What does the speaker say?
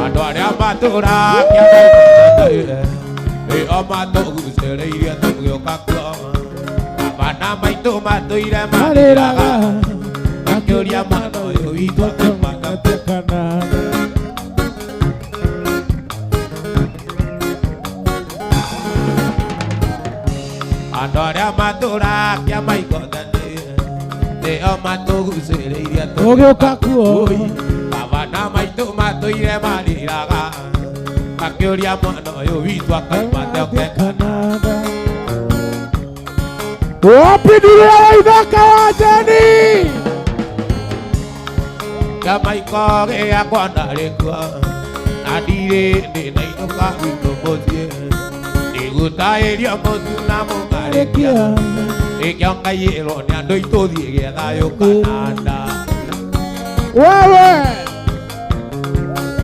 Andũ arĩa matũraga ĩo matũgucĩrĩirie tũgĩũka kuo. Baba na maitũ matũire marĩraga makĩũria mwana ũyũ witũ akiumaga Kanada. Andũ arĩa matũraga kĩamaikotani nĩo matũgucĩrĩirie Tũgĩũka kuo. Oi, baba na maitũ matũire marĩraga makĩũria mwana ũyũ witũ akauma atĩa Kanada. Wapi nduru ya Waithaka wa Jeni? Kĩamaiko gĩakwa ndarĩ kuo na ndirĩ ndĩnainũka gwitũ mũciĩ ndigũtaĩrio mũtu na mũkarĩkia nĩkĩo ngaiyĩrwo nĩ andũ itũthiĩ gĩa thayũ Kanada. Wewe.